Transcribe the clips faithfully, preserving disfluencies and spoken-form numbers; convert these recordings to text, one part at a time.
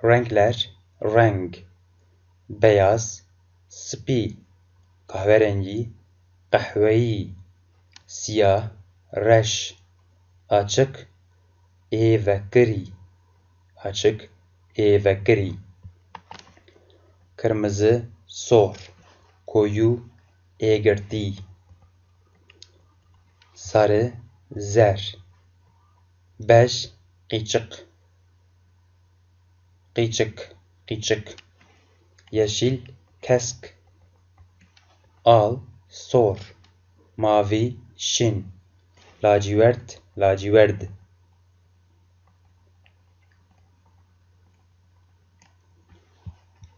Renkler, reng, beyaz, spî, kahverengî, qehweyî, siyah, reş, açık, êvekirî, açık, êvekirî, kırmızı, sor, koyu, êgirtî, sarı, zer, bej, qîçik, qîçik, qîçik, yeşil, kesk, al, sor, mavi, şin, lacivert, laciverd.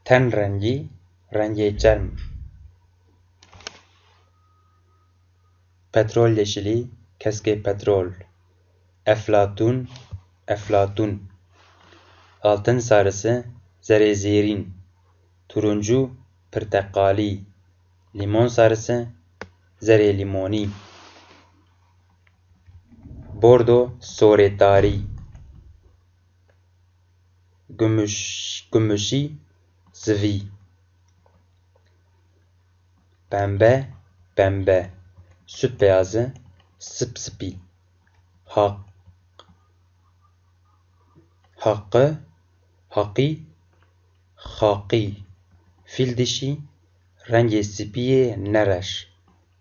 Ten rengî, rengê çerm. Petrol yeşili, keskê petrol. Eflatun, eflatun. Altın sarısı, zerê zêrîn. Turuncu, pirteqalî. Limon sarısı, zerê limonî. Bordo, sorê tarî. Gümüş, gümüşî, zivî. Pembe, pembe. Süt beyazı, sipsipî. Haq, haqqı, haqî, xaqî. Fîl dişî, rengê spî yê nereş.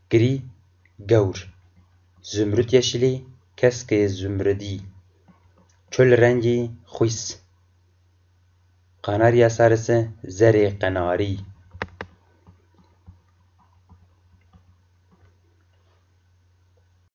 Girî, gewr. Zümrüt yeşilî, keskê zümrüdî. Çöl rengî, xwîs. Kanarya sarısı, zerê qenarî.